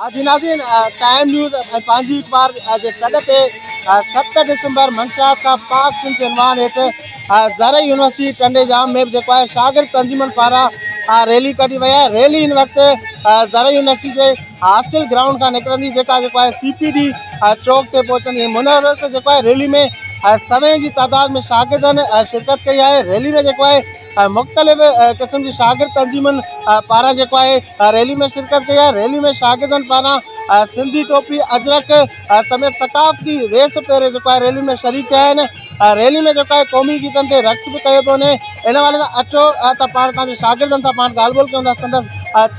جي ناظرين time news ۽ پنهنجي اخبار جي سڏ تي ست ڊسمبر منشيات کان پاڪ سنڌ جي عنوان هيٺ زرعي يونيورسٽي ٽنڊي ڄام ۾ به جيڪو آهي شاگرد تنظيمن پاران ريلي ڪڍي وئي آهي ريلي هن وقت زرعي يونيورسٽي جي هاسٽل گرائونڊ کان نڪرندي جيڪا جيڪو آهي سي پي ڊي چوڪ تي پهچندي منظر ته جيڪو آهي ريلي ۾ سوين جي تعداد ۾ شاگردن شرڪت ڪئي آهي ريلي ۾ جيڪو آهي مختلف قسم جي شاگرد تنظيمن پاران جيڪو آهي ريلي ۾ شرڪت ڪئي آهي ريلي ۾ شاگردن پاران سنڌي ٽوپي اجرڪ سميت ثقافتي ويس پهري جيڪو آهي ريلي ۾ شريڪ ٿيا آهن ريلي ۾ جيڪو آهي قومي گيتن تي رقص به ڪيو پيو وڃي ان حوالي سان اچو ته پاڻ تان جي شاگردن سان پاڻ ڳالهه ٻولهه ڪيون ٿا سندس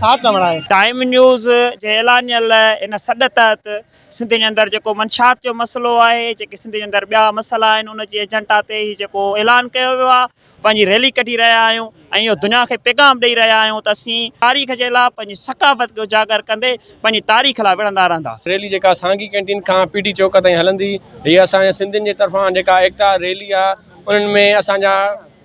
ڇا چوڻ آهي. ٽائيم نيوز جي اعلانيل ان سڏ تحت سنڌ جي اندر جيڪو منشيات جو مسئلو آهي جيڪي سنڌ جي اندر ٻيا مسئلا آهن ان جي ايجنڊا تي هي جيڪو اعلان ڪيو ويو آهي پنهنجي ريلي ڪڍي رهيا آهيون ۽ اهو دنيا کي پيغام ڏئي رهيا آهيون ته اسين تاريخ جي لاء پنهنجي ثقافت کي اجاگر ڪندي پنهنجي تاريخ لاء وڙهندا رهنداسين. ريلي جيڪا سانگي ڪينٽين کان پي ٽي چوڪ تائين هلندي. هي اسان جي سنڌين جي طرفان جيڪا ايڪتا ريلي آ انهن ۾ اسان جا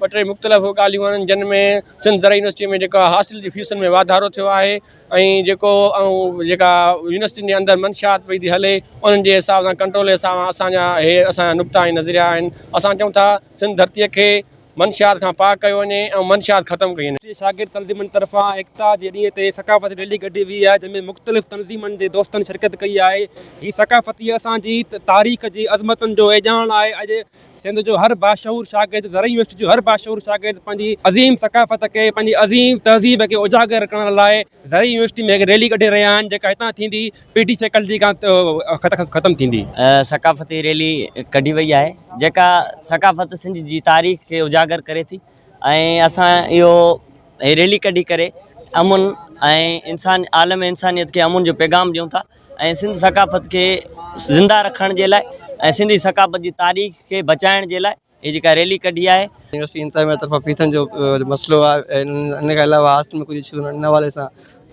ٻه ٽي مختلف ڳالهيون آهن جن ۾ سنڌ زرعي يونيورسٽي ۾ جيڪا هاسٽل جي فيسن ۾ واڌارو ٿيو آهي ۽ جيڪو ۽ جيڪا يونيورسٽين جي اندر منشيات پئي ٿي هلي انهن جي حساب سان ڪنٽرول جي حساب سان اسان جا هي اسان جا نقطا ۽ نظريا آهن اسان چئون ٿا سنڌ ڌرتيء کي منشيات کان پاڪ ڪيو وڃي ۽ منشيات ختم ڪئي وڃي. شاگرد تنظيمن طرفان ايڪتا جي ڏينهن تي ثقافتي ريلي ڪڍي وئي آهي جنهن ۾ مختلف تنظيمن جي دوستن شرڪت ڪئي آهي هي ثقافتي اسان جي تاريخ جي عظمتن جو اهڃاڻ آهي اڄ سنڌ جو هر باشعور شاگرد زرعي يونيورسٽي جو هر باشعور شاگرد پنهنجي عظيم ثقافت کي پنهنجي عظيم تهذيب کي اجاگر ڪرڻ لاء زرعي يونيورسٽي ۾ هڪ ريلي ڪڍي رهيا آهن جيڪا هتان ٿيندي پي ٽي فيڪلٽي کان ختم ٿيندي. ثقافتي ريلي ڪڍي وئي آهي جيڪا ثقافت سنڌ جي تاريخ کي اجاگر ڪري ٿي ۽ اسان اهو هي ريلي ڪڍي ڪري امن ۽ انسان عالم انسانيت کي امن جو پيغام ڏيون ٿا ۽ سنڌ ثقافت کي زنده رکڻ جي لاء ۽ سنڌي ثقافت جي تاريخ کي بچائڻ جي لاء هي جيڪا ريلي ڪڍي آهي. يونيورسٽي انتظاميه طرفان فيسن جو مسئلو آهي ان کان علاوه هاسٽل ۾ ڪجهه اشو آهن ان حوالي سان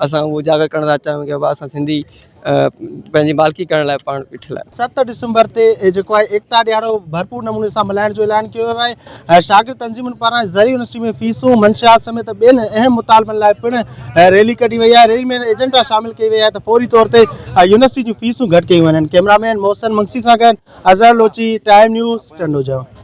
اسان اهو اجاگر ڪرڻ ٿا چاهيون ڪي بابا اسان سنڌي پنهنجي مالڪي ڪرڻ لاء پاڻ بيٺل آهيون. ست ڊسمبر تي جيڪو آهي ايڪتا ڏهاڙو ڀرپور نموني سان ملهائڻ جو اعلان ڪيو ويو آهي شاگرد تنظيمن پاران زرعي يونيورسٽي ۾ فيسون منشيات سميت ٻين اهم مطالبن لاء پڻ ريلي ڪڍي وئي آهي ريلي ۾ ايجنڊا شامل ڪئي وئي آهي ته فوري طور تي يونيورسٽي جون فيسون گهٽ ڪيون وڃن ڪئميرا مين محسن منگسي سان گڏ اظهر لوچي ٽائيم نيوز ٽنڊوڄام.